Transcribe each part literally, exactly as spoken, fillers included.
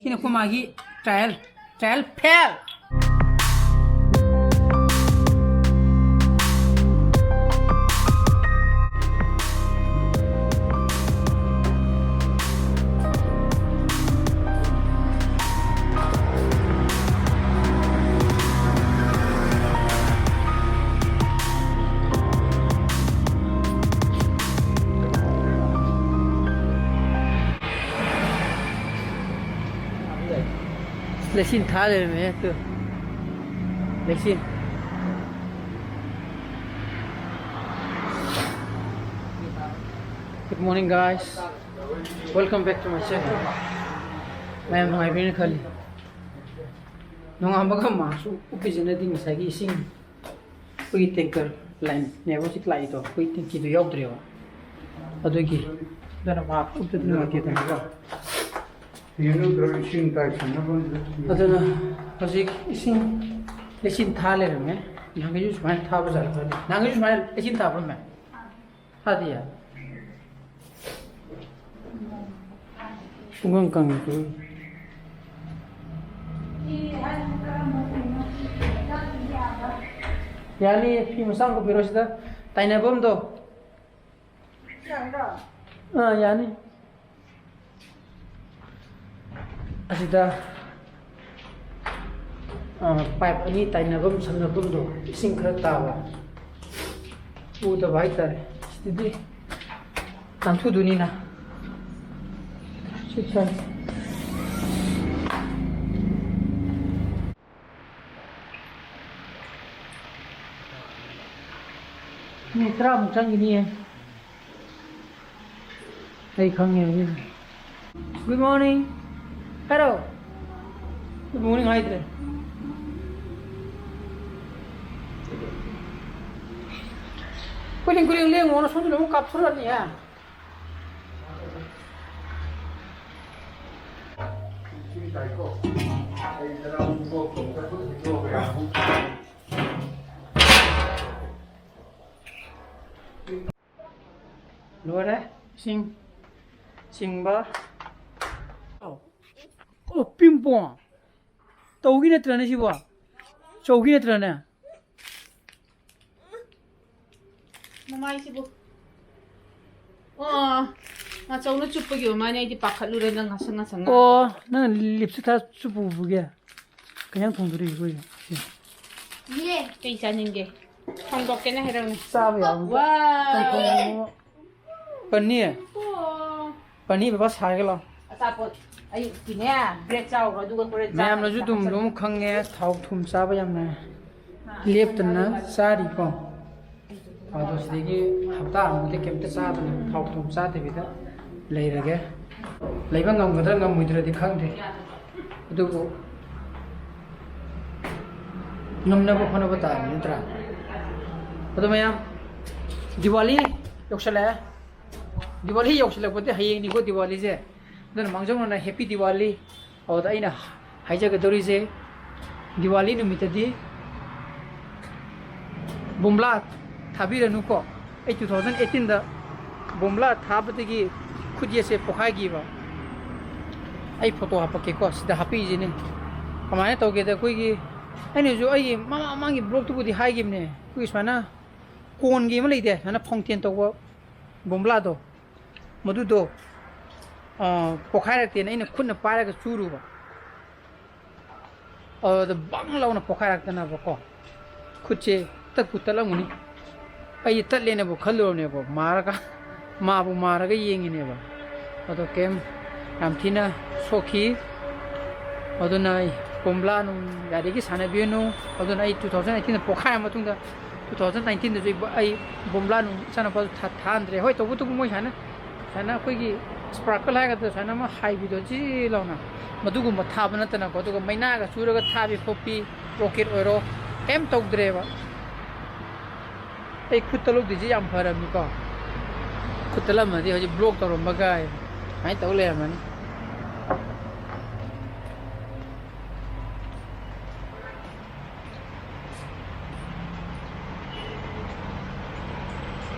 ꯁꯤꯅ ꯑꯩꯈꯣꯏ ꯃꯥꯒꯤ trial, trial fail꯫ ꯂꯩꯆꯤꯟ ꯊꯥ ꯂꯩꯔꯝꯃꯦ two. ꯂꯩꯆꯤꯟ꯫ Good morning, guys. Welcome back to my channel. ꯃꯌꯥꯝ ꯅꯨꯡꯉꯥꯏꯕꯤꯔꯦꯅ ꯈꯜꯂꯤ꯫ ꯅꯣꯡꯉꯥꯟꯕꯒ ꯃꯥꯁꯨ ꯎꯞꯄꯤꯁꯤꯅꯗꯤ ꯉꯁꯥꯏꯒꯤ ꯏꯁꯤꯡ ꯑꯩꯈꯣꯏꯒꯤ tanker line ꯅꯦꯕ ꯍꯧꯖꯤꯛ ꯂꯥꯛꯏꯗꯣ, ꯑꯩꯈꯣꯏ tankyꯗꯣ ꯌꯥꯎꯗ꯭ꯔꯦꯕ꯫ ꯑꯗꯨꯒꯤ ꯑꯗꯨꯅ ꯃꯥ ꯎꯞꯇꯗꯤ ꯅꯨꯡꯉꯥꯏꯇꯦꯗꯅꯀꯣ꯫ ꯌꯦꯡꯉꯨꯗ꯭ꯔꯣ ꯏꯁꯤꯡ ꯇꯥꯏꯁꯤꯟꯅꯕ? ꯑꯗꯨꯅ ꯍꯧꯖꯤꯛ ꯏꯁꯤꯡ ꯂꯩꯆꯤꯟ ꯊꯥ ꯂꯩꯔꯝꯃꯦ꯫ ꯅꯍꯥꯟꯈꯩꯁꯨ ꯁꯨꯃꯥꯏꯅ ꯊꯥꯕ ꯖꯥꯠꯂ ꯈꯪꯗꯦ꯫ ꯅꯍꯥꯟꯈꯩꯁꯨ ꯁꯨꯃꯥꯏꯅ ꯂꯩꯆꯤꯟ ꯊꯥꯕ꯭ꯔꯃꯦ? ꯊꯥꯗꯤꯌꯦ꯫ ꯄꯨꯡꯀꯪ ꯀꯪꯉꯦ꯫ ꯌꯥꯅꯤ, ꯐꯤ ꯃꯆꯥ ꯑꯃ ꯀꯨꯞꯄꯤꯔꯣ ꯁꯤꯗ ꯇꯥꯏꯅꯐꯝꯗꯣ꯫ ꯑꯥ, ꯌꯥꯅꯤ꯫ ꯑꯁꯤꯗ, ꯑꯥ, pipe ꯑꯅꯤ ꯇꯥꯏꯅꯐꯝ ꯁꯝꯅꯐꯝꯗꯣ, ꯏꯁꯤꯡ ꯈꯔ ꯇꯥꯕ ꯎꯗꯕ ꯍꯥꯏꯇꯥꯔꯦ꯫ ꯁꯤꯗꯗꯤ ꯅꯥꯟꯊꯨꯗꯣꯏꯅꯤꯅ꯫ ꯁꯤ ꯐꯔꯦ꯫ ꯃꯤꯅꯤꯠ ꯇꯔꯥꯃꯨꯛ ꯆꯪꯈꯤꯅꯤꯌꯦ꯫ ꯑꯩ ꯈꯪꯉꯦ ꯍꯧꯖꯤꯛ꯫ Good morning꯫ ꯍꯥꯏꯔꯣ꯫ Good morning ꯍꯥꯏꯗ꯭ꯔꯦ꯫ ꯀꯨꯂꯤꯡ ꯀꯨꯂꯤꯡ ꯂꯦꯡꯉꯣꯅ ꯁꯣꯝꯗ ꯂꯣꯏꯅ ꯀꯥꯞꯊꯣꯔꯛꯑꯅꯤ ꯍꯥ꯫ ꯂꯣꯏꯔꯦ ꯏꯁꯤꯡ ꯆꯤꯡꯕ꯫ ꯄꯣ, ꯇꯧꯒꯤ ꯅꯠꯇ꯭ꯔꯅꯦ ꯁꯤꯕꯣ? ꯆꯧꯒꯤ ꯅꯠꯇ꯭ꯔꯅꯦ? ꯃꯃꯥꯏꯁꯤꯕꯨ꯫ ꯑꯣ, ꯃꯆꯧꯅ ꯆꯨꯞꯄꯒꯤ ꯑꯣꯏꯃꯥꯅꯦ, ꯑꯩꯗꯤ ꯄꯥꯈꯠꯂꯨꯔꯦ ꯅꯪ ꯉꯁꯪ ꯉꯁꯪ ꯉꯥꯡ-꯫ ꯑꯣ, ꯅꯪ ꯂꯤꯞꯁꯇꯤꯛ ꯊꯥ ꯆꯨꯞꯄ ꯎꯕꯒꯤ? ꯀꯩ ꯏꯟꯖꯥꯡ ꯊꯣꯡꯗꯣꯔꯤ ꯑꯩꯈꯣꯏꯒꯤ? ꯁꯤ꯫ ꯌꯦ꯫ ꯀꯩ ꯆꯥꯅꯤꯡꯒꯦ? ꯊꯣꯡꯗꯣꯛꯀꯦꯅꯦ ꯍꯥꯏꯔꯛꯎꯅꯦ꯫ ꯆꯥꯕ ꯌꯥꯕ꯫ ꯋꯥ꯫ ꯆꯝꯊꯣꯡ ꯑꯃ꯫ ꯄꯅꯤ꯫ ꯑꯣ꯫ ꯄꯅꯤ ꯕꯕꯥ ꯁꯥꯔꯒ ꯂꯥꯛꯑꯣ꯫ ꯑꯆꯥꯄꯣꯠ ꯑꯌꯨꯛꯀꯤꯅꯦ, ꯕ꯭ꯔꯦꯗ ꯆꯥꯎꯔꯣ, ꯑꯗꯨꯒ ꯍꯣꯔꯦꯟ ꯆꯥꯛ ꯃꯌꯥꯝꯅꯁꯨ ꯑꯗꯨꯝ ꯆꯥꯁꯜꯂꯣ꯫ ꯂꯣꯏꯅꯃꯛ ꯈꯪꯉꯦ, ꯊꯥꯎ ꯊꯨꯝ ꯆꯥꯕ ꯌꯥꯝꯅ ꯂꯦꯞꯇꯅ ꯆꯥꯔꯤꯀꯣ꯫ ꯑꯗꯣ ꯁꯤꯗꯒꯤ ꯍꯞꯇꯥ ꯑꯃꯗꯤ ꯀꯩꯝꯇ ꯆꯥꯗꯅ, ꯊꯥꯎ ꯊꯨꯝ ꯆꯥꯗꯕꯤꯗ ꯂꯩꯔꯒꯦ꯫ ꯂꯩꯕ ꯉꯝꯒꯗ꯭ꯔꯥ ꯉꯝꯃꯣꯏꯗ꯭ꯔꯗꯤ ꯈꯪꯗꯦ, ꯑꯗꯨꯕꯨ ꯉꯝꯅꯕ ꯍꯣꯠꯅꯕ ꯇꯥꯕꯅꯤ ꯅꯠꯇ꯭ꯔꯥ? ꯑꯗꯣ ꯃꯌꯥꯝ, ꯗꯤꯋꯥꯂꯤ ꯌꯧꯁꯜꯂꯛꯑꯦ꯫ ꯗꯤꯋꯥꯂꯤ ꯌꯧꯁꯤꯜꯂꯛꯄꯗꯤ ꯍꯌꯦꯡꯅꯤꯀꯣ ꯗꯤꯋꯥꯂꯤꯁꯦ꯫ ꯑꯗꯨꯅ ꯃꯥꯡꯖꯧꯅꯅ ꯍꯦꯄꯤ ꯗꯤꯋꯥꯂꯤ꯫ ꯑꯗꯨꯗ ꯑꯩꯅ ꯍꯥꯏꯖꯒꯗꯧꯔꯤꯁꯦ, ꯗꯤꯋꯥꯂꯤ ꯅꯨꯃꯤꯠꯇꯗꯤ ꯕꯣꯝꯕ꯭ꯂꯥ ꯊꯥꯕꯤꯔꯅꯨꯀꯣ꯫ ꯑꯩ two thousand eighteen ꯗ ꯕꯣꯝꯕ꯭ꯂꯥ ꯊꯥꯕꯗꯒꯤ ꯈꯨꯠ ꯌꯦꯠꯁꯦ ꯄꯣꯛꯈꯥꯏꯈꯤꯕ꯫ ꯑꯩ ꯐꯣꯇꯣ ꯍꯥꯞꯄꯛꯀꯦꯀꯣ, ꯁꯤꯗ ꯍꯥꯞꯄꯤꯁꯤꯅꯤ꯫ ꯀꯃꯥꯏꯅ ꯇꯧꯒꯦꯗ, ꯑꯩꯈꯣꯏꯒꯤ, ꯑꯩꯅꯁꯨ ꯑꯩꯒꯤ ꯃꯃꯥꯡ ꯃꯃꯥꯡꯒꯤ ꯕ꯭ꯂꯣꯛꯇꯨꯕꯨꯗꯤ ꯍꯥꯏꯈꯤꯕꯅꯦ, ꯑꯩꯈꯣꯏꯒꯤ ꯁꯨꯃꯥꯏꯅ ꯀꯣꯟꯒꯤ ꯑꯃ ꯂꯩꯗꯦ, ꯁꯨꯃꯥꯏꯅ ꯐꯥꯎꯟꯇꯦꯟ ꯇꯧꯕ ꯕꯣꯝꯕ꯭ꯂꯥꯗꯣ, ꯃꯗꯨꯗꯣ, ꯑ, ꯄꯣꯛꯈꯥꯏꯔꯛꯇꯦꯅ ꯑꯩꯅ ꯈꯨꯠꯅ ꯄꯥꯏꯔꯒ ꯆꯨꯔꯨꯕ꯫ ꯑꯗꯨꯗ ꯕꯪ ꯂꯥꯎꯅ ꯄꯣꯛꯈꯥꯏꯔꯛꯇꯅꯕꯀꯣ, ꯈꯨꯠꯁꯦ ꯇꯠꯄꯨ ꯇꯠꯂꯝꯒꯅꯤ꯫ ꯑꯩ ꯇꯠꯂꯦꯅꯕꯨ ꯈꯜꯂꯨꯔꯕꯅꯦꯕ, ꯃꯥꯔꯒ, ꯃꯥꯕꯨ ꯃꯥꯔꯒ ꯌꯦꯡꯉꯤꯅꯦꯕ꯫ ꯑꯗꯣ ꯀꯩꯝ ꯌꯥꯝ ꯊꯤꯅ ꯁꯣꯛꯈꯤ꯫ ꯑꯗꯨꯅ ꯑꯩ ꯕꯣꯝꯕ꯭ꯂꯥ ꯅꯨꯡ ꯌꯥꯔꯤꯒꯩ ꯁꯥꯟꯅꯕꯤꯔꯨꯅꯨ꯫ ꯑꯗꯨꯅ ꯑꯩ two thousand eighteen ꯗ ꯄꯣꯛꯈꯥꯏꯔ ꯃꯇꯨꯡꯗ, two thousand nineteen ꯗꯁꯨ ꯑꯩ ꯕꯣꯝꯕ꯭ꯂꯥ ꯅꯨꯡ ꯏꯆꯥꯅꯨꯄꯥꯁꯨ ꯊꯥ-, ꯊꯥꯍꯟꯗ꯭ꯔꯦ꯫ ꯍꯣꯏ, ꯇꯧꯕꯇꯕꯨ ꯃꯣꯏ ꯁꯨꯃꯥꯏꯅ, ꯁꯨꯃꯥꯏꯅ ꯑꯩꯈꯣꯏꯒꯤ sparkle ꯍꯥꯏꯒꯗ꯭ꯔꯥ, ꯁꯨꯃꯥꯏꯅ ꯑꯃ ꯍꯥꯏꯕꯤꯗꯣ ꯖꯤ ꯂꯥꯎꯅ, ꯃꯗꯨꯒꯨꯝꯕ ꯊꯥꯕ ꯅꯠꯇꯅꯀꯣ, ꯑꯗꯨꯒ ꯃꯩꯅꯥꯒ ꯆꯨꯔꯒ ꯊꯥꯕꯤ ꯈꯣꯠꯄꯤ, rocket ꯑꯣꯏꯔꯣ, ꯀꯩꯝ ꯇꯧꯗ꯭ꯔꯦꯕ꯫ ꯑꯩ ꯈꯨꯠ ꯇꯠꯂꯨꯗ꯭ꯔꯤꯁꯤ ꯌꯥꯝ ꯐꯔꯕꯅꯤꯀꯣ꯫ ꯈꯨꯠ ꯇꯠꯂꯝꯃꯗꯤ ꯍꯧꯖꯤꯛ block ꯇꯧꯔꯝꯕꯒ ꯁꯨꯃꯥꯏꯅ ꯇꯧ ꯂꯩꯔꯝꯃꯅꯤ꯫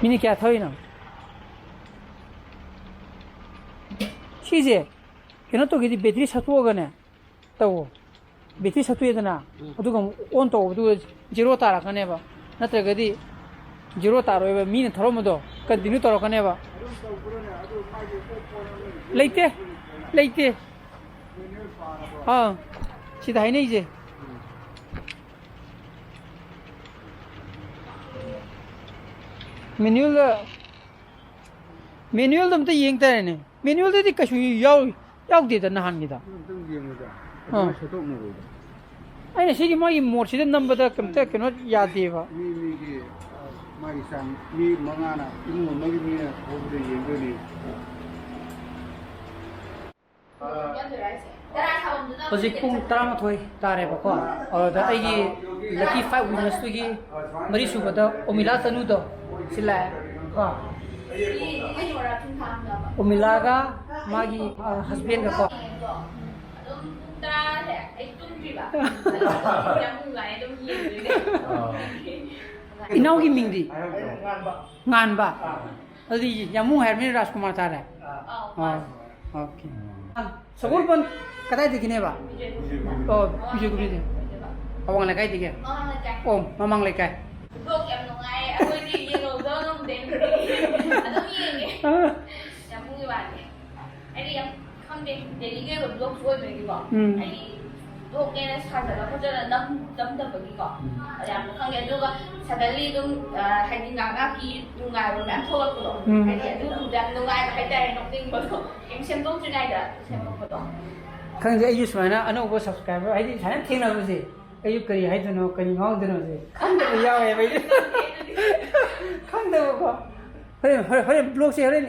ꯃꯤꯅꯤꯠ ꯀꯌꯥ ꯊꯧꯔꯤꯅꯣ? ꯁꯤꯁꯦ ꯀꯩꯅꯣ ꯇꯧꯒꯦꯗꯤ, battery ꯁꯠꯇꯣꯛꯑꯒꯅꯦ, ꯇꯧꯋꯣ꯫ ꯕꯦꯇ꯭ꯔꯤ ꯁꯠꯇꯣꯛꯑꯦꯗꯅ, ꯎꯝ꯫ ꯑꯗꯨꯒ ꯑꯃꯨꯛ ꯑꯣꯟ ꯇꯧꯕꯗꯨ ꯖꯤꯔꯣ ꯇꯥꯔꯛꯀꯅꯦꯕ, ꯅꯠꯇ꯭ꯔꯒꯗꯤ ꯖꯤꯔꯣ ꯇꯥꯔꯣꯏꯕ, ꯃꯤꯅ ꯊꯧꯔꯝꯕꯗꯣ ꯀꯟꯇꯤꯅ꯭ꯌꯨ ꯇꯧꯔꯛꯀꯅꯦꯕ꯫ ꯂꯩꯇꯦ, ꯂꯩꯇꯦ꯫ ꯑꯥ, ꯁꯤꯗ ꯍꯥꯏꯅꯩꯁꯦ꯫ ꯃꯦꯅꯨꯑꯦꯜꯗ, ꯃꯦꯅꯨꯑꯦꯜꯗ ꯑꯝꯇ ꯌꯦꯡ ꯇꯥꯔꯦꯅꯦ꯫ ꯃꯦꯅꯨꯑꯦꯜꯗꯗꯤ ꯀꯩꯁꯨ ꯌꯥꯎ-, ꯌꯥꯎꯗꯦꯗ ꯅꯍꯥꯟꯒꯤꯗ꯫ ꯑꯗꯨꯝ ꯌꯦꯡꯉꯨꯗ꯫ ꯑꯥ꯫ ꯑꯗꯨꯃꯥꯏꯅ ꯁꯠꯇꯣꯛꯅꯔꯣꯏꯗ꯫ ꯑꯩꯅ ꯁꯤꯒꯤ ꯃꯣꯏꯒꯤ ꯃꯣꯠꯁꯤꯗ ꯅꯝꯕꯗ ꯀꯩꯝꯇ ꯀꯩꯅꯣ ꯌꯥꯗꯦꯕ꯫ ꯃꯤ, ꯃꯤꯒꯤ, ꯃꯥꯒꯤ ꯆꯥꯡ, ꯃꯤ ꯃꯉꯥꯅ, ꯏꯃꯨꯡ ꯑꯃꯒꯤ ꯃꯤꯅ ꯊꯧꯕꯗ ꯌꯦꯡꯗꯣꯏꯅꯤ꯫ ꯍꯧꯖꯤꯛ ꯄꯨꯡ ꯇꯔꯥꯃꯥꯊꯣꯏ ꯇꯥꯔꯦꯕꯀꯣ꯫ ꯑꯗꯨꯗ ꯑꯩꯒꯤ lucky five winnersꯇꯨꯒꯤ ꯃꯔꯤꯁꯨꯕꯗ ꯑꯣꯃꯤꯂꯥ ꯇꯅꯨꯗꯣ ꯁꯤ ꯂꯥꯛꯑꯦ ꯀꯣ꯫ ꯑꯣꯃꯤꯂꯥꯒ ꯃꯥꯒꯤ, ꯑ, husbandꯒ ꯀꯣ꯫ ꯑꯗꯨꯝ ꯄꯨꯡ ꯇꯔꯥꯁꯦ ꯑꯩ ꯇꯨꯝꯗ꯭ꯔꯤꯕ꯫ ꯑꯗꯨꯝ ꯌꯥꯝ ꯅꯨꯡꯉꯥꯏ, ꯑꯗꯨꯝ ꯌꯦꯡꯗꯣꯏꯅꯦ꯫ ꯏꯅꯥꯎꯒꯤ ꯃꯤꯡꯗꯤ? ꯉꯥꯟꯕ꯫ ꯑꯗꯨꯗꯤ ꯌꯥꯝꯃꯨ ꯍꯥꯏꯔꯕꯅꯤꯅ ꯔꯥꯖꯀꯨꯃꯥꯔ ꯇꯥꯔꯦ꯫ ꯑꯥ, ꯑꯥ, ꯑꯣꯀꯦ꯫ ꯁꯒꯣꯜꯕꯟ ꯀꯗꯥꯏꯗꯒꯤꯅꯦꯕ? ꯑꯣ, ꯕꯤꯖꯣꯏ ꯀꯣꯝꯕꯤꯗꯩ꯫ ꯑꯋꯥꯡ ꯂꯩꯀꯥꯏꯗꯒꯤ? ꯑꯣ, ꯃꯃꯥꯡ ꯂꯩꯀꯥꯏ꯫ ꯌꯥꯝ ꯅꯨꯡꯉꯥꯏꯌꯦ꯫ ꯑꯩꯈꯣꯏꯗꯤ ꯌꯦꯡꯍꯧꯗꯕ ꯉꯝꯗꯦ꯫ ꯑꯗꯨꯝ ꯌꯦꯡꯉꯦ꯫ ꯑꯥ꯫ ꯌꯥꯝꯃꯨꯒꯤ ꯋꯥꯅꯤ꯫ ꯍꯥꯏꯗꯤ ꯌꯥꯝ ꯈꯪꯗꯦ, ꯗꯦꯜꯂꯤꯒꯤ ꯑꯣꯏꯕ ꯕ꯭ꯂꯣꯛꯁꯨ ꯑꯣꯏꯕꯒꯤꯀꯣ꯫ ꯎꯝ꯫ ꯍꯥꯏꯗꯤ ꯕ꯭ꯂꯣꯛꯅꯦꯅ ꯁꯥꯖꯜꯂ ꯈꯣꯠꯆꯜꯂ ꯅꯝ-, ꯅꯝꯗꯕꯒꯤꯀꯣ꯫ ꯎꯝ꯫ ꯑꯗ ꯌꯥꯝ ꯈꯪꯗꯦ꯫ ꯑꯗꯨꯒ suddenly ꯑꯗꯨꯝ, ꯑ, ꯍꯥꯏꯗꯤ ꯉꯥꯏꯍꯥꯛ ꯉꯥꯏꯍꯥꯛꯀꯤ ꯅꯨꯡꯉꯥꯏꯕ ꯃꯌꯥꯝ ꯊꯣꯛꯂꯛꯄꯗꯣ꯫ ꯎꯝ꯫ ꯍꯥꯏꯗꯤ ꯑꯗꯨꯒꯨꯝꯕꯗ ꯌꯥꯝ ꯅꯨꯡꯉꯥꯏꯕ ꯍꯥꯏꯇꯥꯔꯦ, ꯅꯣꯛꯅꯤꯡꯕꯗꯣ꯫ ꯀꯩꯝ ꯁꯦꯝꯗꯣꯛꯇ꯭ꯔꯤꯉꯩꯗ ꯁꯦꯝꯃꯛꯄꯗꯣ꯫ ꯈꯪꯗꯦ, ꯑꯩꯁꯨ ꯁꯨꯃꯥꯏꯅ ꯑꯅꯧꯕ subscriber ꯍꯥꯏꯗꯤ ꯁꯨꯃꯥꯏꯅ ꯊꯦꯡꯅꯕꯁꯦ ꯑꯩꯁꯨ ꯀꯔꯤ ꯍꯥꯏꯗꯣꯏꯅꯣ, ꯀꯔꯤ ꯉꯥꯡꯗꯣꯏꯅꯣꯁꯦ ꯈꯪꯗꯕ ꯌꯥꯎꯋꯦꯕ ꯑꯩꯁꯨ꯫ ꯈꯪꯗꯕꯀꯣ꯫ ꯍꯣꯔꯦꯟ, ꯍꯣꯔꯦꯟ, ꯍꯣꯔꯦꯟ ꯕ꯭ꯂꯣꯛꯁꯦ ꯍꯣꯔꯦꯟ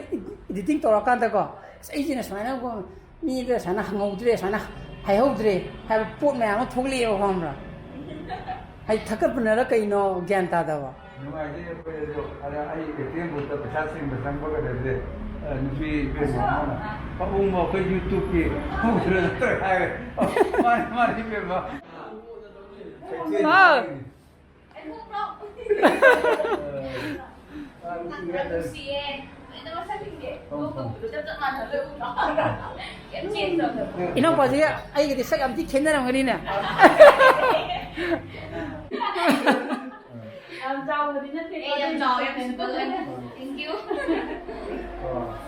editing ꯇꯧꯔꯀꯥꯟꯗꯀꯣ, ꯑꯁ, ꯑꯩꯁꯤꯅ ꯁꯨꯃꯥꯏꯅ ꯃꯤꯗ ꯁꯨꯃꯥꯏꯅ ꯍꯪꯍꯧꯗ꯭ꯔꯦ, ꯁꯨꯃꯥꯏꯅ ꯍꯥꯏꯍꯧꯗ꯭ꯔꯦ ꯍꯥꯏꯕ ꯄꯣꯠ ꯃꯌꯥꯝ ꯑꯃ ꯊꯣꯛꯂꯛꯑꯦꯕ, ꯈꯪꯕ꯭ꯔꯥ? ꯍꯥꯏꯗꯤ ꯊꯛꯀꯠꯄꯅꯔ ꯀꯩꯅꯣ ꯒ꯭ꯌꯥꯟ ꯇꯥꯗꯕ꯫ ꯅꯨꯡꯉꯥꯏꯖꯩ ꯑꯩꯈꯣꯏꯗꯁꯨ꯫ ꯑꯗ ꯑꯩ ATM boothꯇ ꯄꯩꯁꯥ ꯁꯤꯡꯕ ꯆꯪꯕꯒꯗꯁꯦ, ꯑ, ꯅꯨꯄꯤ ꯏꯕꯦꯝꯃ ꯑꯃꯅ, "ꯄꯥꯕꯨꯡꯕ ꯑꯩꯈꯣꯏ YouTubeꯀꯤ ꯄꯨꯗꯨꯅ ꯅꯠꯇ꯭ꯔꯣ?" ꯍꯥꯏꯔꯦ꯫ "ꯃꯥꯅꯤ, ꯃꯥꯅꯤ ꯏꯕꯦꯝꯃ"꯫ ꯍꯥꯎ꯫ ꯅꯨꯡꯁꯤꯌꯦ꯫ ꯏꯅꯥꯎꯄꯥꯁꯦ ꯑꯩꯒꯗꯤ ꯁꯛ ꯌꯥꯝ ꯊꯤ ꯈꯦꯠꯅꯔꯝꯒꯅꯤꯅꯦ꯫ ꯌꯥꯝ ꯆꯥꯎꯕꯗꯤ ꯅꯠꯇꯦ꯫ ꯑꯦ, ꯌꯥꯝ ꯆꯥꯎꯋꯦ, ꯌꯥꯝ simple ꯑꯣꯏ꯫ Thank you꯫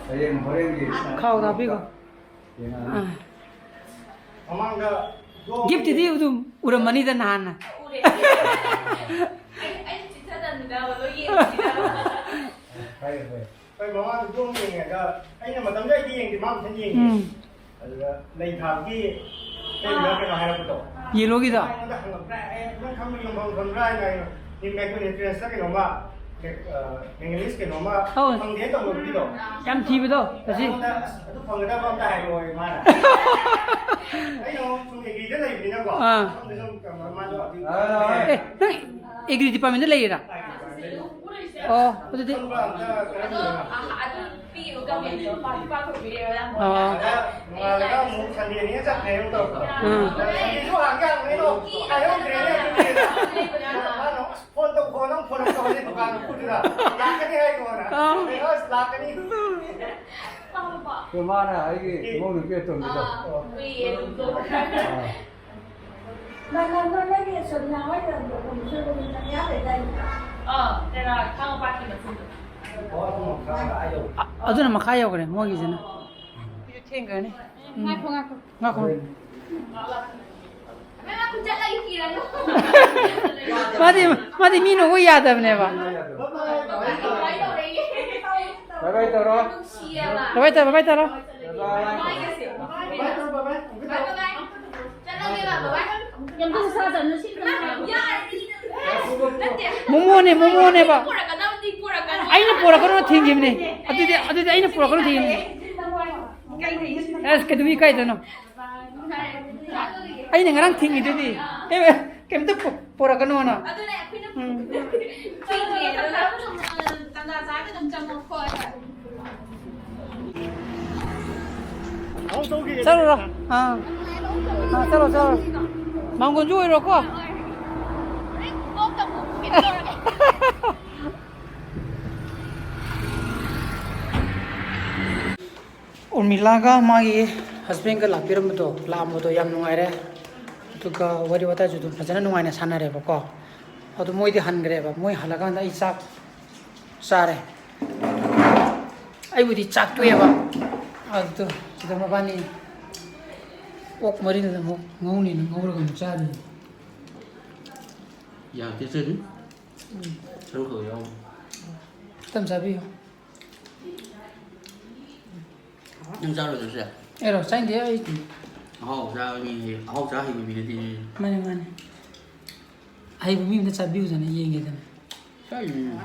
ꯍꯌꯦꯡ ꯍꯣꯔꯦꯟꯒꯤ ꯈꯥꯎꯗ ꯍꯥꯞꯄꯤꯈꯣ꯫ ꯌꯦꯡꯉꯛꯑꯅꯤ꯫ ꯑꯥ꯫ ꯃꯃꯥꯡꯗ gift ꯇꯨꯗꯤ ꯑꯗꯨꯝ ꯎꯔꯝꯃꯅꯤꯗ ꯅꯍꯥꯟꯅ꯫ ꯎꯔꯦ꯫ ꯑꯩ, ꯑꯩ ꯆꯤꯊꯗꯕꯅꯤꯗ, ꯂꯣꯏ ꯌꯦꯡꯉꯤꯗ꯫ ꯍꯥꯏꯌꯨ, ꯍꯥꯏꯌꯨ꯫ ꯍꯣꯏ, ꯃꯃꯥꯡꯗ ꯗꯣꯝ ꯌꯦꯡꯉꯒ ꯑꯩꯅ ꯃꯇꯝꯗꯨꯗ ꯑꯩꯗꯤ ꯌꯦꯡꯗꯦ, ꯃꯥ ꯃꯊꯟ ꯌꯦꯡꯉꯤ꯫ ꯎꯝ꯫ ꯑꯗꯨꯗ ꯂꯩ ꯊꯥꯕꯒꯤ ꯀꯩꯅꯣ, ꯀꯩꯅꯣ ꯍꯥꯏꯔꯛꯄꯗꯣ꯫ Yellow ꯒꯤꯗꯣ? ꯑꯩꯉꯣꯟꯗ ꯍꯪꯉꯛꯄ꯭ꯔꯥ? "ꯑꯦ, ꯅꯪ ꯈꯪꯕ ꯌꯣꯟꯐꯝ ꯈꯪꯕ꯭ꯔꯥ?" ꯍꯥꯏꯅ ꯑꯩꯅ ꯅꯤꯝ ꯑꯦꯛꯇꯣ entrance ꯀꯩꯅꯣꯝꯃ, ꯑ, English ꯀꯩꯅꯣꯝꯃ ꯑꯧ꯫ ꯐꯪꯗꯦ ꯇꯧꯅꯕꯒꯤꯗꯣ꯫ ꯌꯥꯝ ꯊꯤꯕꯗꯣ, ꯉꯁꯤ꯫ ꯑꯩꯉꯣꯟꯗ, "ꯑꯁ, ꯑꯗꯨ ꯐꯪꯒꯗꯕ ꯑꯝꯇ ꯍꯥꯏꯔꯛꯑꯣꯌꯦ" ꯃꯥꯅ꯫ ꯑꯩꯅ ꯑꯃꯨꯛ ꯁꯨꯝ ꯑꯦꯒ꯭ꯔꯤꯗ ꯂꯩꯕꯅꯤꯅꯀꯣ, ꯑꯥ꯫ ꯁꯣꯝꯗ ꯁꯨꯝ ꯀꯩꯅꯣ ꯃꯥꯗꯣ ꯑꯗꯨ ꯑꯦ, ꯅꯪ ꯑꯦꯒ꯭ꯔꯤ department ꯗ ꯂꯩꯔꯤꯔꯥ? ꯑꯣ, ꯑꯗꯨꯗꯤ ꯑꯣ꯫ ꯅꯣꯡꯉꯥꯜꯂꯒ ꯑꯃꯨꯛ ꯁꯟꯗꯦꯅꯤꯅ ꯆꯠꯈ꯭ꯔꯦ ꯑꯃꯨꯛ ꯇꯧꯔꯛꯄ꯫ ꯎꯝ꯫ ꯁꯟꯗꯦꯁꯨ ꯍꯥꯡꯒꯦ ꯍꯥꯡꯕꯅꯤꯗꯣ ꯍꯥꯏꯍꯧꯗ꯭ꯔꯦꯅꯦ ꯑꯗꯨꯗꯤ꯫ ꯃꯥꯅ ꯑꯁ ꯐꯣꯟ ꯇꯧ, ꯐꯣꯟ ꯑꯃꯨꯛ ꯐꯣꯟ ꯑꯃꯨꯛ ꯇꯧꯔꯦ ꯗꯨꯀꯥꯟ ꯃꯄꯨꯗꯨꯗ꯫ ꯂꯥꯛꯀꯅꯤ ꯍꯥꯏꯀꯣꯅ꯫ ꯑꯥ꯫ ꯑꯩꯅ ꯑꯁ ꯂꯥꯛꯀꯅꯤ꯫ ꯑꯗꯣ ꯃꯥꯅ ꯑꯩꯒꯤ ꯏꯃꯧ ꯅꯨꯄꯤ ꯑꯇꯣꯝꯕꯤꯗꯣ꯫ ꯑꯥ꯫ ꯑꯥ꯫ ꯅꯪ, ꯅꯪ, ꯅꯪꯒꯤ ꯁꯣꯅꯤꯌꯥ ꯍꯣꯏ ꯂꯩꯔꯝꯕꯗꯣ ꯁꯣꯏꯕꯨꯝ ꯆꯥꯅꯤꯡꯉꯥꯏ ꯂꯩꯗꯥꯏꯅꯦ? ꯑꯥ, ꯇꯦꯔꯥ ꯈꯥꯡꯉꯕꯣꯛꯀꯤ ꯃꯆꯤꯟꯗꯣ꯫ ꯑ-, ꯑꯗꯨꯅ ꯃꯈꯥ ꯌꯧꯈ꯭ꯔꯦ, ꯃꯣꯏꯒꯤꯁꯤꯅ꯫ ꯊꯦꯡꯈ꯭ꯔꯅꯤ꯫ ꯎꯝ꯫ ꯉꯥꯏꯈꯣ, ꯉꯥꯏꯈꯣ꯫ ꯉꯥꯏꯈꯣ꯫ ꯏꯕꯦꯝꯃ, ꯈꯨꯠ ꯆꯠꯂꯒ ꯀꯤꯔꯅꯨ꯫ ꯃꯥꯗꯤ, ꯃꯥꯗꯤ ꯃꯤ ꯅꯣꯛꯎ ꯌꯥꯗꯕꯅꯦꯕ꯫ ꯕꯥꯏ ꯕꯥꯏ ꯇꯧꯔꯣ꯫ ꯅꯨꯡꯁꯤꯌꯦꯕ꯫ ꯕꯥꯏ ꯕꯥꯏ ꯇꯧꯔꯣ, ꯕꯥꯏ ꯕꯥꯏ ꯇꯧꯔꯣ꯫ ꯕꯥꯏ ꯕꯥꯏ꯫ ꯃꯥꯏꯒꯁꯦ꯫ ꯕꯥꯏ ꯕꯥꯏ꯫ ꯃꯣꯃꯣꯅꯦ, ꯃꯣꯃꯣꯅꯦꯕ꯫ ꯄꯣꯔꯛꯀꯅꯨ, ꯄꯣꯔꯛꯀꯅꯨ꯫ ꯑꯩꯅ ꯄꯣꯔꯛꯀꯅꯨ ꯊꯤꯡꯈꯤꯕꯅꯦ꯫ ꯑꯗꯨꯗꯤ, ꯑꯗꯨꯗꯤ ꯑꯩꯅ ꯄꯣꯔꯛꯀꯅꯨ ꯊꯤꯡꯈꯤꯕꯅꯦ꯫ ꯑꯁ, ꯀꯩꯗꯧꯕꯩ ꯏꯀꯥꯏꯗꯣꯏꯅꯣ? ꯑꯩꯅ ꯉꯔꯥꯡ ꯊꯤꯡꯉꯤꯗꯨꯗꯤ꯫ ꯑꯦ, ꯀꯩꯝꯇ ꯄꯣ-, ꯄꯣꯔꯛꯀꯅꯣꯅ꯫ ꯎꯝ꯫ ꯆꯠꯂꯨꯔꯣ꯫ ꯑꯥ, ꯆꯠꯂꯣ, ꯆꯠꯂꯣ꯫ ꯃꯥꯡꯒꯣꯟꯁꯨ ꯑꯣꯏꯔꯣꯀꯣ꯫ ꯎꯔꯃꯤꯂꯥꯒ ꯃꯥꯒꯤ ꯍꯁꯕꯦꯟꯒ ꯂꯥꯛꯄꯤꯔꯝꯕꯗꯣ, ꯂꯥꯛꯑꯝꯕꯗꯣ ꯌꯥꯝ ꯅꯨꯡꯉꯥꯏꯔꯦ꯫ ꯑꯗꯨꯒ ꯋꯥꯔꯤ ꯋꯥꯇꯥꯏꯁꯨ ꯑꯗꯨꯝ ꯐꯖꯅ ꯅꯨꯡꯉꯥꯏꯅ ꯁꯥꯟꯅꯔꯦꯕꯀꯣ꯫ ꯑꯗꯣ ꯃꯣꯏꯗꯤ ꯍꯟꯈ꯭ꯔꯦꯕ꯫ ꯃꯣꯏ ꯍꯜꯂꯀꯥꯟꯗ ꯑꯩ ꯆꯥꯛ ꯆꯥꯔꯦ꯫ ꯑꯩꯕꯨꯗꯤ ꯆꯥꯛ ꯇꯣꯛꯑꯦꯕ꯫ ꯑꯗꯨ ꯁꯤꯗ ꯃꯕꯥꯅꯤ ꯑꯣꯛ ꯃꯔꯤꯟ ꯑꯃꯨꯛ ꯉꯧꯅꯤꯅ ꯉꯧꯔꯒ ꯑꯃꯨꯛ ꯆꯥꯔꯤ꯫ ꯌꯥꯝ ꯇꯦꯁꯇꯤ꯫ ꯁꯔꯨ ꯈꯛ ꯌꯥꯎ꯫ ꯈꯤꯇꯪ ꯆꯥꯕꯤꯌꯨ꯫ ꯅꯪ ꯆꯥꯔꯣꯏꯗ꯭ꯔꯣ ꯁꯦ? ꯑꯩꯔꯣ? ꯆꯥꯅꯤꯡꯗꯦ ꯑꯩ꯫ ꯑꯍꯥꯎ ꯆꯥꯕ ꯃꯤ, ꯑꯍꯥꯎ ꯆꯥ ꯍꯩꯕ ꯃꯤ ꯅꯠꯇꯦ꯫ ꯃꯥꯅꯦ, ꯃꯥꯅꯦ꯫ ꯑꯍꯩꯕ ꯃꯤ ꯑꯝꯇ ꯆꯥꯕꯤꯌꯨꯗꯅ ꯌꯦꯡꯒꯦꯗꯅ꯫ ꯆꯥꯏꯅꯦ꯫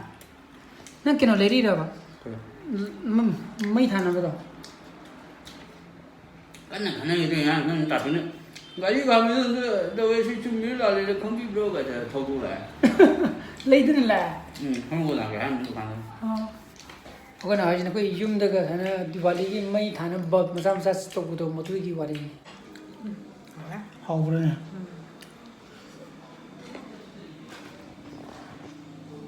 ꯅꯪ ꯀꯩꯅꯣ ꯂꯩꯔꯤꯔꯕ? ꯀꯩ? ꯃ-, ꯃꯩ ꯊꯥꯅꯕꯗꯣ? ꯀꯟꯅ ꯈꯟꯅꯔꯤꯗꯣ ꯉꯥꯏꯍꯥꯛ ꯅꯪ ꯇꯥꯇꯣꯟꯅ ꯒꯥꯔꯤ ꯈꯥꯝꯕꯗ ꯑꯝꯇ ꯇꯧꯋꯦ, ꯁꯤ ꯆꯨꯝꯃꯤꯔ ꯂꯥꯜꯂꯤꯔ ꯈꯪꯕꯤꯕ꯭ꯔꯣ ꯀꯥꯏꯗ ꯊꯧꯗꯣꯛ ꯂꯥꯛꯑꯦ꯫ ꯂꯩꯗꯨꯅ ꯂꯥꯛꯑꯦ? ꯎꯝ, ꯈꯪꯉꯨ ꯂꯥꯛꯀꯦ ꯍꯥꯏꯔꯝꯕ ꯗꯨꯀꯥꯟꯗ꯫ ꯑꯣ꯫ ꯑꯩꯈꯣꯏꯅ ꯍꯥꯏꯁꯤꯅ ꯑꯩꯈꯣꯏ ꯌꯨꯝꯗꯒ ꯁꯨꯃꯥꯏꯅ ꯗꯤꯋꯥꯂꯤꯒꯤ ꯃꯩ ꯊꯥꯅꯕ ꯕꯜꯕ ꯃꯆꯥ ꯃꯆꯥ ꯇꯧꯕꯗꯣ, ꯃꯗꯨꯒꯤ ꯋꯥꯔꯤꯅꯤ꯫ ꯍꯥꯎꯕ꯭ꯔꯥꯅꯦ?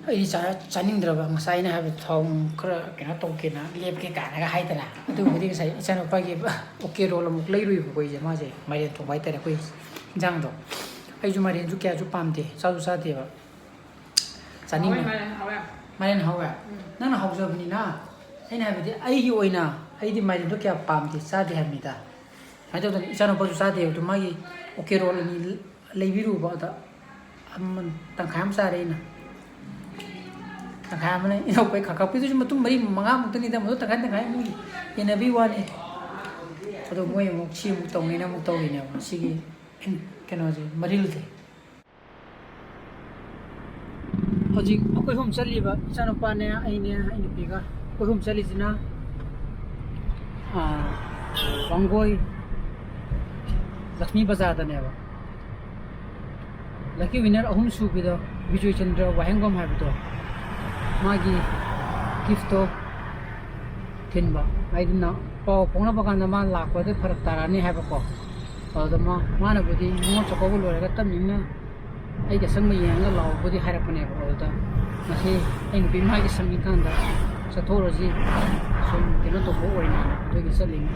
ꯑꯩꯗꯤ ꯆꯥ-, ꯆꯥꯅꯤꯡꯗ꯭ꯔꯕ, ꯉꯁꯥꯏ ꯑꯩꯅ ꯍꯥꯏꯕ ꯊꯥꯎ ꯈꯔ ꯀꯩꯅꯣ ꯇꯧꯒꯦꯅ, ꯂꯦꯞꯀꯦ ꯀꯥꯏꯅꯒ ꯍꯥꯏꯗꯅ꯫ ꯑꯗꯨꯕꯨꯗꯤ ꯉꯁꯥꯏ ꯏꯆꯥꯅꯨꯄꯥꯒꯤ ꯑꯣꯀꯦ ꯔꯣꯜ ꯑꯃꯨꯛ ꯂꯩꯔꯨꯏꯕꯀꯣ ꯑꯩꯁꯦ, ꯃꯥꯁꯦ ꯃꯥꯏꯔꯦꯟ ꯊꯣꯡꯕ ꯍꯥꯏꯇꯥꯔꯦ ꯑꯩꯈꯣꯏ ꯏꯟꯖꯥꯡꯗꯣ꯫ ꯑꯩꯁꯨ ꯃꯥꯏꯔꯦꯟꯁꯨ ꯀꯌꯥꯁꯨ ꯄꯥꯝꯗꯦ, ꯆꯥꯁꯨ ꯆꯥꯗꯦꯕ꯫ ꯆꯥꯅꯤꯡꯉꯦ꯫ ꯍꯥꯎꯋꯦ, ꯃꯥꯏꯔꯦꯟ ꯍꯥꯎꯋꯦ꯫ ꯃꯥꯏꯔꯦꯟ ꯍꯥꯎꯋꯦ? ꯎꯝ꯫ ꯅꯪꯅ ꯍꯥꯎꯖꯕꯅꯤꯅ꯫ ꯑꯩꯅ ꯍꯥꯏꯕꯗꯤ ꯑꯩꯒꯤ ꯑꯣꯏꯅ ꯑꯩꯗꯤ ꯃꯥꯏꯔꯦꯟꯗꯣ ꯀꯌꯥ ꯄꯥꯝꯗꯦ, ꯆꯥꯗꯦ ꯍꯥꯏꯕꯅꯤꯗ꯫ ꯁꯨꯃꯥꯏꯅ ꯇꯧꯗꯅ ꯏꯆꯥꯅꯨꯄꯥꯁꯨ ꯆꯥꯗꯦ, ꯑꯗꯨ ꯃꯥꯒꯤ ꯑꯣꯀꯦ ꯔꯣꯜ ꯑꯅꯤ ꯂꯩꯕꯤꯔꯨꯕ, ꯑꯗ ꯑꯃ ꯇꯪꯈꯥꯏ ꯑꯃ ꯆꯥꯔꯦ ꯑꯩꯅ꯫ ꯇꯪꯈꯥꯏ ꯑꯃꯅ ꯏꯅꯥꯎꯄꯥꯒꯤ ꯈꯥ ꯈꯥꯛꯄꯤꯗꯨꯁꯨ ꯃꯇꯨꯝ ꯃꯔꯤ ꯃꯉꯥꯃꯨꯛꯇꯅꯤꯗ, ꯃꯗꯨ ꯇꯪꯈꯥꯏ ꯇꯪꯈꯥꯏ ꯑꯃꯨꯛ ꯌꯦꯟꯅꯕꯤ ꯋꯥꯅꯤ꯫ ꯑꯗꯣ ꯃꯣꯏ ꯑꯃꯨꯛ ꯁꯤ ꯑꯃꯨꯛ ꯇꯧꯅꯤꯅ ꯑꯃꯨꯛ ꯇꯧꯔꯤꯅꯦꯕ ꯁꯤꯒꯤ ꯀꯩꯅꯣꯁꯦ, ꯃꯔꯤꯜꯁꯦ꯫ ꯍꯧꯖꯤꯛ ꯑꯩꯈꯣꯏ ꯑꯍꯨꯝ ꯆꯠꯂꯤꯕ, ꯏꯆꯥꯅꯨꯄꯥꯅꯦ, ꯑꯩꯅꯦ, ꯑꯩ ꯅꯨꯄꯤꯒ꯫ ꯑꯩꯈꯣꯏ ꯑꯍꯨꯝ ꯆꯠꯂꯤꯁꯤꯅ, ꯑꯥ, ꯋꯥꯡꯒꯣꯏ ꯂꯛꯁꯃꯤ ꯕꯖꯥꯔꯗꯅꯦꯕ꯫ ꯂꯛꯀꯤ ꯋꯤꯟꯅꯔ ꯑꯍꯨꯝ ꯁꯨꯕꯤꯗꯣ, ꯕꯤꯖꯣꯏ ꯆꯟꯗ꯭ꯔ ꯋꯥꯍꯦꯡꯕꯝ ꯍꯥꯏꯕꯗꯣ, ꯃꯥꯒꯤ ꯒꯤꯐꯇꯣ ꯊꯤꯟꯕ꯫ ꯍꯥꯏꯗꯤ ꯅ-, ꯄꯥꯎ ꯐꯥꯎꯅꯕ ꯀꯥꯟꯗ ꯃꯥ ꯂꯥꯛꯄꯗ ꯐꯔꯛ ꯇꯥꯔꯛꯑꯅꯤ ꯍꯥꯏꯕꯀꯣ꯫ ꯑꯗꯨꯗ ꯃꯥ, ꯃꯥꯅꯕꯨꯗꯤ ꯅꯤꯉꯣꯜ ꯆꯥꯛꯀꯧꯕ ꯂꯣꯏꯔꯒ ꯇꯞꯅ ꯏꯪꯅ ꯑꯩꯒꯤ ꯑꯁꯪꯕ ꯌꯦꯡꯉꯒ ꯂꯥꯛꯑꯣꯕꯨꯗꯤ ꯍꯥꯏꯔꯛꯄꯅꯦꯕ꯫ ꯑꯗꯨꯗ ꯉꯁꯤ ꯑꯩ ꯅꯨꯄꯤ ꯃꯥꯒꯤ ꯁꯪꯉꯤꯀꯥꯟꯗ ꯆꯠꯊꯣꯛꯎꯔꯁꯤ, ꯁꯨꯝ ꯀꯩꯅꯣ ꯇꯧꯕ ꯑꯣꯏꯅ ꯑꯗꯨꯒꯤ ꯆꯠꯂꯤꯅꯤ꯫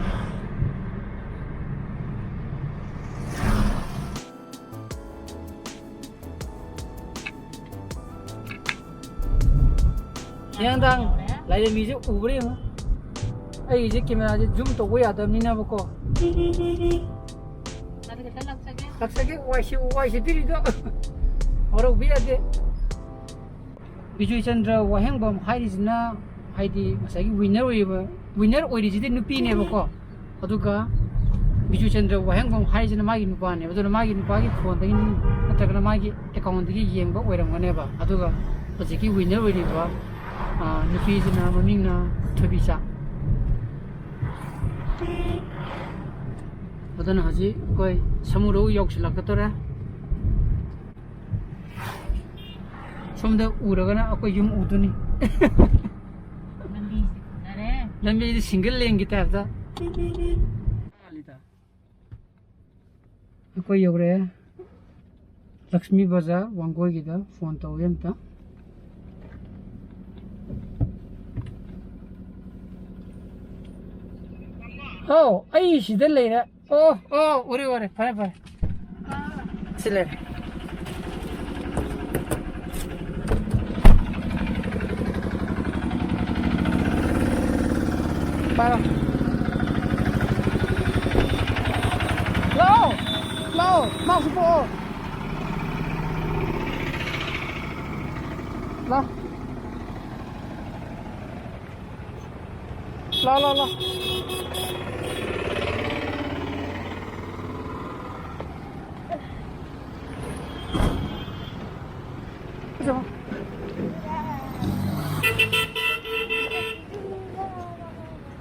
ꯍꯤꯌꯥꯡꯊꯥꯡ ꯂꯥꯏꯔꯦꯝꯕꯤꯁꯦ ꯎꯕ꯭ꯔꯥ ꯌꯦꯡꯉꯨ꯫ ꯑꯩꯒꯤꯁꯦ ꯀꯦꯃꯦꯔꯥꯁꯦ ꯖꯨꯝ ꯇꯧꯕ ꯌꯥꯗꯕꯅꯤꯅꯕꯀꯣ꯫ ꯂꯥꯛꯆꯒꯦ, ꯋꯥꯏꯁꯤ, ꯋꯥꯏꯁꯤ ꯄꯤꯔꯤꯗꯣ꯫ ꯍꯔꯥꯎꯕ ꯌꯥꯗꯦ꯫ ꯕꯤꯖꯣꯏ ꯆꯟꯗ꯭ꯔ ꯋꯥꯍꯦꯡꯕꯝ ꯍꯥꯏꯔꯤꯁꯤꯅ, ꯍꯥꯏꯗꯤ ꯉꯁꯥꯏꯒꯤ ꯋꯤꯟꯅꯔ ꯑꯣꯏꯔꯤꯕ, ꯋꯤꯟꯅꯔ ꯑꯣꯏꯔꯤꯁꯤꯗꯤ ꯅꯨꯄꯤꯅꯦꯕꯀꯣ꯫ ꯑꯗꯨꯒ ꯕꯤꯖꯨ ꯆꯟꯗ꯭ꯔ ꯋꯥꯍꯦꯡꯕꯝ ꯍꯥꯏꯔꯤꯁꯤꯅ ꯃꯥꯒꯤ ꯅꯨꯄꯥꯅꯦꯕ꯫ ꯑꯗꯨꯅ ꯃꯥꯒꯤ ꯅꯨꯄꯥꯒꯤ ꯐꯣꯟꯗꯒꯤ ꯅꯠꯇ꯭ꯔꯒꯅ ꯃꯥꯒꯤ ꯑꯦꯀꯥꯎꯟꯗꯒꯤ ꯌꯦꯡꯕ ꯑꯣꯏꯔꯝꯒꯅꯦꯕ꯫ ꯑꯗꯨꯒ ꯍꯧꯖꯤꯛꯀꯤ ꯋꯤꯟꯅꯔ ꯑꯣꯏꯔꯤꯕ, ꯑ, ꯅꯨꯄꯤꯁꯤꯅ ꯃꯃꯤꯡꯅ ꯊꯣꯏꯕꯤꯆꯥ꯫ ꯑꯗꯨꯅ ꯍꯧꯖꯤꯛ ꯑꯩꯈꯣꯏ ꯁꯃꯨꯔꯧ ꯌꯧꯁꯤꯜꯂꯛꯀꯗꯧꯔꯦ꯫ ꯁꯣꯝꯗ ꯎꯔꯒꯅ ꯑꯩꯈꯣꯏ ꯌꯨꯝ ꯎꯗꯣꯏꯅꯤ꯫ ꯂꯝꯕꯤꯁꯦ ꯐꯖꯔꯦ꯫ ꯂꯝꯕꯤꯁꯦ ꯁꯤꯡꯒꯜ ꯂꯦꯟꯒꯤ ꯇꯥꯏꯞꯇ꯫ ꯑꯩꯈꯣꯏ ꯌꯧꯔꯛꯑꯦ꯫ ꯂꯛꯁꯃꯤ ꯕꯖꯥꯔ ꯋꯥꯡꯒꯣꯏꯒꯤꯗ ꯐꯣꯟ ꯇꯧꯋꯦ ꯑꯝꯇ꯫ ꯑꯧ, ꯑꯩ ꯁꯤꯗ ꯂꯩꯔꯦ꯫ ꯑꯣ, ꯑꯣ, ꯎꯔꯦ, ꯎꯔꯦ꯫ ꯐꯔꯦ, ꯐꯔꯦ꯫ ꯁꯤ ꯂꯩꯔꯦ꯫ ꯄꯥꯏꯔꯣ꯫ ꯂꯥꯛꯑꯣ꯫ ꯂꯥꯛꯑꯣ꯫ ꯃꯥꯁꯨ ꯄꯣꯛꯑꯣ꯫ ꯂꯥꯛꯑꯣ꯫ ꯂꯥꯎ, ꯂꯥꯎ, ꯂꯥꯎ꯫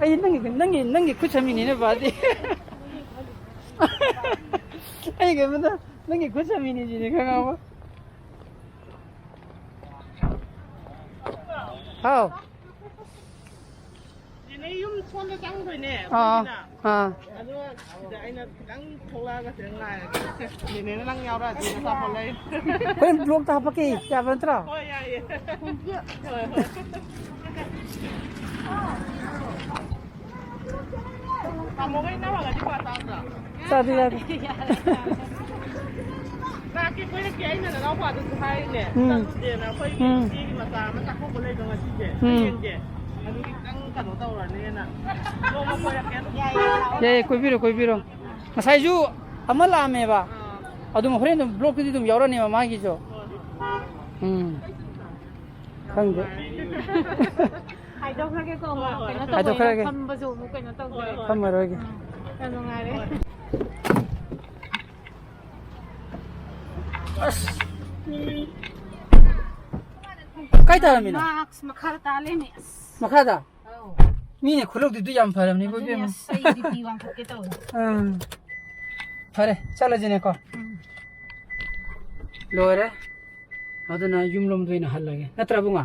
ꯑꯩ ꯅꯪꯒꯤ, ꯅꯪꯒꯤ, ꯅꯪꯒꯤ ꯈꯨꯠ ꯁꯝꯃꯤꯅꯤꯅꯦ, ꯕꯥꯗꯤ꯫ ꯑꯩ ꯀꯩꯝꯇ, ꯅꯪꯒꯤ ꯈꯨꯠ ꯁꯝꯃꯤꯅꯤ ꯁꯤꯅꯤ ꯈꯪꯉꯕ? ꯍꯥꯎ꯫ ꯅꯦꯅꯦ ꯌꯨꯝ ꯁꯣꯝꯗ ꯆꯪꯗꯣꯏꯅꯦ, ꯑꯥ, ꯑꯩꯈꯣꯏꯒꯤꯅ꯫ ꯑꯥ꯫ ꯑꯗꯣ ꯁꯤꯗ ꯑꯩꯅ ꯈꯤꯇꯪ ꯊꯣꯛꯂꯛꯑꯒ ꯁꯤꯗ ꯉꯥꯏꯔꯒꯦ꯫ ꯅꯦꯅꯦꯅ ꯅꯪ ꯌꯥꯎꯔꯛꯑꯗꯤ ꯑꯆꯥꯄꯣꯠ ꯂꯩ꯫ ꯍꯣꯔꯦꯟ ꯕ꯭ꯂꯣꯛꯇ ꯍꯥꯞꯄꯛꯀꯦ, ꯌꯥꯕ ꯅꯠꯇ꯭ꯔꯣ? ꯍꯣꯏ, ꯌꯥꯏꯌꯦ꯫ ꯍꯣꯏ, ꯍꯣꯏ꯫ ꯇꯥꯃꯣꯒ ꯏꯟꯅꯔꯒꯗꯤ ꯀ꯭ꯋꯥ ꯆꯥꯗ꯭ꯔꯣ? ꯆꯥꯗꯦ, ꯆꯥꯗꯦ꯫ ꯂꯥꯛꯀꯦ, ꯀꯣꯏꯔꯛꯀꯦ꯫ ꯑꯩꯅ ꯅꯅꯥꯎꯄꯥꯗꯁꯨ ꯍꯥꯏꯔꯤꯅꯦ꯫ ꯎꯝ꯫ ꯆꯠꯂꯨꯁꯦꯅ꯫ ꯑꯩꯈꯣꯏ ꯎꯝ꯫ ꯏꯆꯦꯒꯤ ꯃꯆꯥ ꯑꯃ ꯆꯥꯛꯀꯧꯕ ꯂꯩꯕ ꯉꯁꯤꯁꯦ꯫ ꯎꯝ꯫ ꯍꯌꯦꯡꯁꯦ꯫ ꯑꯗꯨꯒꯤ ꯈꯤꯇꯪ ꯀꯩꯅꯣ ꯇꯧꯔꯅꯦꯅ꯫ ꯅꯣꯡꯃ ꯀꯣꯏꯔꯛꯀꯦ ꯑꯗꯨꯝ꯫ ꯌꯥꯏꯌꯦ, ꯀꯣꯏꯕꯤꯔꯣ, ꯀꯣꯏꯕꯤꯔꯣ꯫ ꯉꯁꯥꯏꯁꯨ ꯑꯃ ꯂꯥꯛꯑꯝꯃꯦꯕ꯫ ꯑꯥ꯫ ꯑꯗꯨꯝ ꯍꯣꯔꯦꯟ ꯑꯗꯨꯝ vlogꯇꯗꯤ ꯑꯗꯨꯝ ꯌꯥꯎꯔꯛꯑꯅꯦꯕ ꯃꯥꯒꯤꯁꯨ꯫ ꯍꯣꯏ꯫ ꯎꯝ꯫ ꯈꯪꯗꯦ꯫ ꯍꯥꯏꯗꯣꯛꯈ꯭ꯔꯒꯦꯀꯣ, ꯑꯃꯨꯛ ꯍꯣꯏ, ꯍꯣꯏ꯫ ꯀꯩꯅꯣ ꯇꯧꯕ, ꯍꯥꯏꯗꯣꯛꯈ꯭ꯔꯒꯦ꯫ ꯐꯝꯕꯁꯨ ꯑꯃꯨꯛ ꯀꯩꯅꯣ ꯇꯧꯗ꯭ꯔꯦ꯫ ꯍꯣꯏ, ꯍꯣꯏ꯫ ꯐꯝꯃꯔꯣꯏꯒꯦ꯫ ꯎꯝ, ꯌꯥꯝ ꯅꯨꯡꯉꯥꯏꯔꯦ꯫ ꯑꯁ꯫ ꯀꯥꯏ ꯇꯥꯔꯝꯃꯤꯅꯣ? ꯃꯥ ꯑꯁ ꯃꯈꯥꯗ ꯇꯥ ꯂꯩꯔꯝꯃꯦ, ꯑꯁ꯫ ꯃꯈꯥꯗ? ꯑꯧ꯫ ꯃꯤꯅ ꯈꯨꯂꯧꯗꯨꯗꯤ ꯌꯥꯝ ꯐꯔꯕꯅꯤꯀꯣ, ꯑꯗꯨꯅꯦ, ꯏꯕꯦꯝꯃ꯫ ꯑꯁ, ꯑꯩ BP ꯋꯥꯡꯈꯠꯀꯦ ꯇꯧꯋꯦ꯫ ꯎꯝ꯫ ꯐꯔꯦ, ꯆꯠꯂꯁꯤꯅꯦꯀꯣ꯫ ꯎꯝ꯫ ꯂꯣꯏꯔꯦ꯫ ꯑꯗꯨꯅ ꯌꯨꯝꯂꯣꯝꯗ ꯑꯣꯏꯅ ꯍꯜꯂꯒꯦ꯫ ꯅꯠꯇ꯭ꯔ, ꯏꯕꯨꯡꯉꯣ?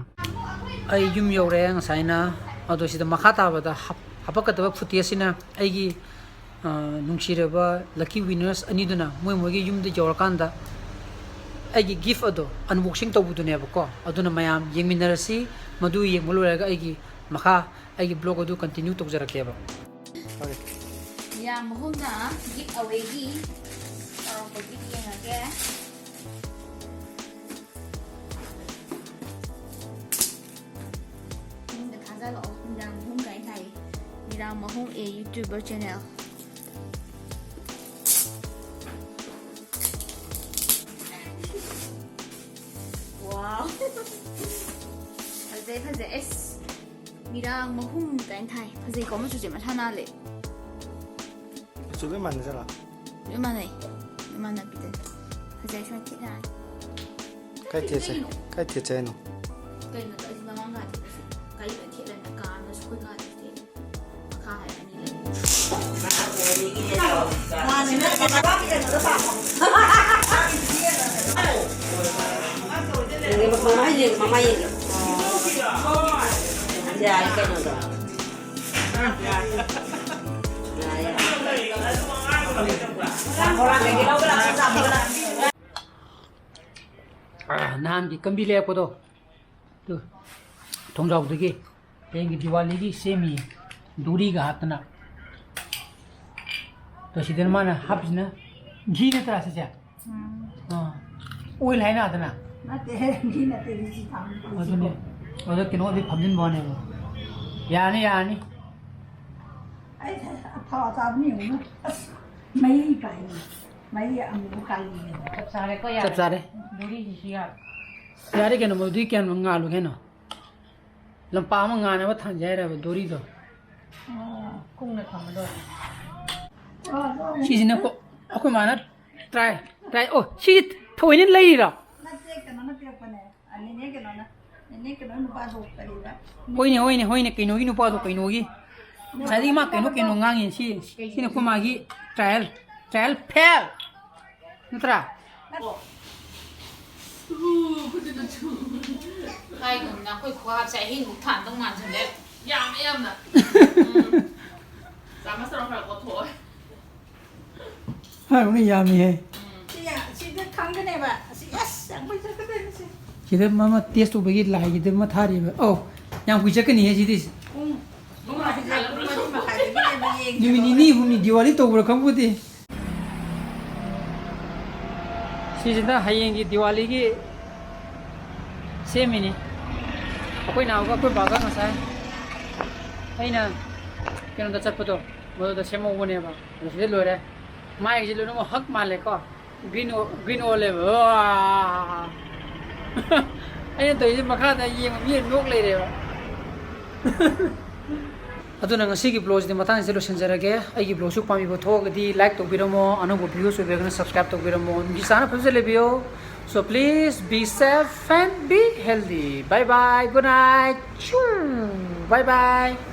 ꯑꯩ ꯌꯨꯝ ꯌꯧꯔꯦ ꯉꯁꯥꯏꯅ꯫ ꯑꯗꯣ ꯁꯤꯗ ꯃꯈꯥ ꯇꯥꯕꯗ ꯍꯥꯞ-, ꯍꯥꯄꯛꯀꯗꯕ footageꯁꯤꯅ ꯑꯩꯒꯤ, ꯑ, ꯅꯨꯡꯁꯤꯔꯕ lucky winners ꯑꯅꯤꯗꯨꯅ ꯃꯣꯏ ꯃꯣꯏꯒꯤ ꯌꯨꯝꯗ ꯌꯧꯔꯀꯥꯟꯗ ꯑꯩꯒꯤ gift ꯑꯗꯣ unboxing ꯇꯧꯕꯗꯨꯅꯦꯕꯀꯣ꯫ ꯑꯗꯨꯅ ꯃꯌꯥꯝ ꯌꯦꯡꯃꯤꯟꯅꯔꯁꯤ꯫ ꯃꯗꯨ ꯌꯦꯡꯕ ꯂꯣꯏꯔꯒ ꯑꯩꯒꯤ ꯃꯈꯥ ꯑꯩꯒꯤ vlog ꯑꯗꯨ continue ꯇꯧꯖꯔꯛꯀꯦꯕ꯫ ꯃꯤꯔꯥ ꯃꯍꯨꯝꯅ gift awayꯒꯤ ꯇꯧꯔꯛꯄ gift ꯌꯦꯡꯉꯒꯦ꯫ ꯃꯅꯨꯡꯗ ꯊꯥꯖꯜꯂꯛꯑꯣ꯫ ꯃꯤꯔꯥ ꯃꯍꯨꯝ ꯀꯥꯏꯅ ꯊꯥꯏ꯫ ꯃꯤꯔꯥ ꯃꯍꯨꯝ A YouTuber channel꯫ Wow꯫ ꯐꯖꯩ, ꯐꯖꯩ꯫ ꯑꯦꯁ, ꯃꯤꯔꯥꯡ ꯃꯍꯨꯝ ꯀꯥꯏꯅ ꯊꯥꯏ꯫ ꯐꯖꯩꯀꯣ, ꯃꯆꯨꯁꯦ ꯃꯁꯥ ꯅꯥꯜꯂꯦ꯫ ꯃꯆꯨ ꯂꯣꯏ ꯃꯥꯟꯅꯖꯥꯠꯂꯣ? ꯂꯣꯏ ꯃꯥꯟꯅꯩ꯫ ꯂꯣꯏ ꯃꯥꯟꯅꯕꯤꯗꯅꯤ꯫ ꯐꯖꯩ, ꯁꯨꯃꯥꯏꯅ ꯊꯦꯠꯅꯔꯅꯤ꯫ ꯀꯥꯏ ꯊꯦꯠꯁꯦ? ꯀꯩꯅꯣ? ꯀꯥꯏ ꯊꯦꯠꯁꯦ ꯍꯥꯏꯅꯣ? ꯀꯩꯅꯣꯗꯣ ꯑꯩꯁꯨ ꯃꯃꯥꯡ ꯀꯥꯗ ꯀꯩꯅꯣ ꯊꯦꯠꯂꯝꯃꯦ, ꯀꯥ ꯑꯃꯗꯁꯨ ꯑꯩꯈꯣꯏ ꯀꯥꯗꯁꯨ ꯊꯦꯠꯂꯦ꯫ ꯃꯈꯥ ꯍꯥꯏꯔ ꯑꯅꯤ ꯂꯩ꯫ ꯃꯃꯥ ꯌꯦꯡ, ꯃꯃꯥ ꯌꯦꯡ꯫ ꯌꯥꯔꯦ ꯀꯩꯅꯣꯗꯣ꯫ ꯑꯥ, ꯅꯍꯥꯟꯒꯤ ꯀꯝꯕꯤ ꯂꯩꯔꯛꯄꯗꯣ, ꯑꯗꯨ, ꯊꯣꯡꯖꯥꯎꯗꯒꯤ ꯍꯌꯦꯡꯒꯤ ꯗꯤꯋꯥꯂꯤꯒꯤ ꯁꯦꯝꯃꯤ, ꯗꯣꯔꯤꯒ ꯍꯥꯞꯇꯅ꯫ ꯑꯗꯣ ꯁꯤꯗꯅ ꯃꯥꯅ ꯍꯥꯞꯄꯤꯁꯤꯅ ꯘꯤ ꯅꯠꯇ꯭ꯔꯥ ꯁꯤꯁꯦ? ꯑꯥ꯫ ꯑꯣꯏꯜ ꯍꯥꯏꯅ ꯑꯗꯨꯅ? ꯅꯠꯇꯦ, ꯘꯤ ꯅꯠꯇꯦ, ꯁꯤ ꯊꯥꯎꯅꯤ꯫ ꯑꯗꯨꯅꯤ꯫ ꯑꯗ ꯀꯩꯅꯣꯗꯤ ꯐꯝꯖꯤꯟꯕ ꯋꯥꯅꯦꯕ꯫ ꯌꯥꯔꯅꯤ, ꯌꯥꯔꯅꯤ꯫ ꯑꯩ ꯊꯥꯎ ꯆꯥꯕꯅꯤ ꯌꯦꯡꯉꯨꯅꯦ꯫ ꯑꯁ, ꯃꯍꯤ ꯀꯥꯏꯅ꯫ ꯃꯍꯤ ꯑꯃꯨꯕ ꯀꯥꯏꯅ꯫ ꯆꯞ ꯆꯥꯔꯦꯀꯣ, ꯌꯥꯔꯦ꯫ ꯆꯞ ꯆꯥꯔꯦ꯫ ꯗꯣꯔꯤꯁꯤꯁꯨ ꯌꯥꯔꯦ꯫ ꯌꯥꯔꯦ ꯀꯩꯅꯣ, ꯃꯗꯨꯗꯤ ꯀꯌꯥꯝ ꯉꯥꯜꯂꯨ ꯀꯩꯅꯣ? ꯂꯝꯄꯥꯛ ꯑꯃ ꯉꯥꯟꯅꯕ ꯊꯥꯟꯖꯦ ꯍꯥꯏꯔꯕ ꯗꯣꯔꯤꯗꯣ? ꯑꯣ, ꯀꯨꯡꯅ ꯊꯝꯕꯗꯣ꯫ ꯁꯤꯁꯤꯅꯀꯣ, ꯑꯩꯈꯣꯏ ꯃꯥꯅ ꯇ꯭ꯔꯥꯏ, ꯇ꯭ꯔꯥꯏ, ꯑꯣ, ꯁꯤ ꯊꯑꯣꯏꯅ ꯂꯩꯔꯤꯔꯣ? ꯅꯠꯇꯦ, ꯀꯩꯅꯣꯅ ꯄꯤꯔꯛꯄꯅꯦ꯫ ꯑ, ꯅꯦꯅꯦ ꯀꯩꯅꯣꯅ, ꯅꯦꯅꯦ ꯀꯩꯅꯣ ꯅꯨꯄꯥꯗꯣ ꯀꯔꯤꯕ? ꯍꯣꯏꯅꯦ, ꯍꯣꯏꯅꯦ, ꯍꯣꯏꯅꯦ, ꯀꯩꯅꯣꯒꯤ ꯅꯨꯄꯥꯗꯣ, ꯀꯩꯅꯣꯒꯤ꯫ ꯉꯁꯥꯏꯗꯒꯤ ꯃꯥ ꯀꯩꯅꯣ, ꯀꯩꯅꯣ ꯉꯥꯡꯉꯤ꯫ ꯁꯤ, ꯁꯤꯅ ꯑꯩꯈꯣꯏ ꯃꯥꯒꯤ ꯇ꯭ꯔꯥꯏꯌꯦꯜ, ꯇ꯭ꯔꯥꯏꯌꯦꯜ ꯐꯦꯜ꯫ ꯅꯠꯇ꯭ꯔꯥ? ꯍꯥꯏꯒꯨꯝꯅ ꯑꯩꯈꯣꯏ ꯈꯨꯍꯥꯞꯁꯦ ꯑꯍꯤꯡꯃꯨꯛ ꯊꯥꯟꯗꯧ ꯃꯥꯟꯁꯤꯜꯂꯦ꯫ ꯌꯥꯝꯃꯦ ꯌꯥꯝꯅ꯫ ꯎꯝ꯫ ꯆꯥꯃꯁ ꯇꯧꯔ ꯈꯔ ꯀꯣꯠꯊꯣꯛꯑꯣ꯫ ꯍꯥꯏꯕꯅ ꯌꯥꯝꯃꯤꯍꯦ꯫ ꯁꯤ ꯌꯥ-, ꯁꯤꯗ ꯈꯪꯒꯅꯦꯕ꯫ ꯑꯁꯤ, ꯑꯁ, ꯌꯥꯝ ꯀꯨꯏ ꯆꯠꯀꯗꯣꯏꯅꯤ ꯁꯤ꯫ ꯁꯤꯗ ꯃꯥ, ꯃꯥ ꯇꯦꯁ ꯇꯧꯕꯒꯤ ꯂꯥꯏꯒꯤꯗ ꯑꯃ ꯊꯥꯔꯤꯕ꯫ ꯑꯧ, ꯌꯥꯝ ꯀꯨꯏ ꯆꯠꯀꯅꯤꯍꯦ ꯁꯤꯗꯤ꯫ ꯄꯨꯡ, ꯄꯨꯡ ꯃꯔꯤ ꯃꯈꯥꯏꯗꯒꯤꯅꯦꯕ ꯌꯦꯡꯉꯤꯁꯦ꯫ ꯅꯨꯃꯤꯠ ꯅꯤꯅꯤ ꯍꯨꯝꯅꯤ ꯗꯤꯋꯥꯂꯤ ꯇꯧꯕ꯭ꯔꯥ ꯈꯪꯄꯣꯠꯇꯦ꯫ ꯁꯤꯁꯤꯅ ꯍꯌꯦꯡꯒꯤ ꯗꯤꯋꯥꯂꯤꯒꯤ ꯁꯦꯝꯃꯤꯅꯤ꯫ ꯑꯩꯈꯣꯏ ꯅꯥꯎꯒ ꯑꯩꯈꯣꯏ ꯕꯥꯒ ꯉꯁꯥꯏ ꯑꯩꯅ ꯀꯩꯅꯣꯗ ꯆꯠꯄꯗꯣ, ꯃꯗꯨꯗ ꯁꯦꯝꯍꯧꯕꯅꯦꯕ꯫ ꯑꯗꯨ ꯁꯤꯗ ꯂꯣꯏꯔꯦ꯫ ꯃꯥꯏꯒꯤꯁꯤ ꯂꯣꯏꯅꯃꯛ ꯍꯛ ꯃꯥꯜꯂꯦꯀꯣ꯫ ꯒ꯭ꯔꯤꯟ ꯑꯣ-, ꯒ꯭ꯔꯤꯟ ꯑꯣꯜꯂꯦꯕ꯫ ꯑꯩꯅ ꯇꯧꯔꯤꯁꯦ ꯃꯈꯥꯗ ꯌꯦꯡꯕ ꯃꯤ ꯅꯣꯛ ꯂꯩꯔꯦꯕ꯫ ꯑꯗꯨꯅ ꯉꯁꯤꯒꯤ ꯕ꯭ꯂꯣꯒꯁꯤꯗꯤ ꯃꯇꯥꯡꯁꯤꯗ ꯂꯣꯏꯁꯤꯟꯖꯔꯒꯦ꯫ ꯑꯩꯒꯤ ꯕ꯭ꯂꯣꯒꯁꯨ ꯄꯥꯝꯕꯤꯕ ꯊꯣꯛꯑꯒꯗꯤ ꯂꯥꯏꯛ ꯇꯧꯕꯤꯔꯝꯃꯣ, ꯑꯅꯧꯕ ꯚ꯭ꯌꯨꯁ ꯑꯣꯏꯕꯤꯔꯒꯅ ꯁꯕꯁꯀ꯭ꯔꯥꯏꯕ ꯇꯧꯕꯤꯔꯝꯃꯣ꯫ ꯅꯨꯡꯇꯤ ꯆꯥꯅ ꯐꯖꯅ ꯂꯩꯕꯤꯌꯣ꯫ So please be safe and be healthy. Bye bye. Good night. Choo. Bye bye.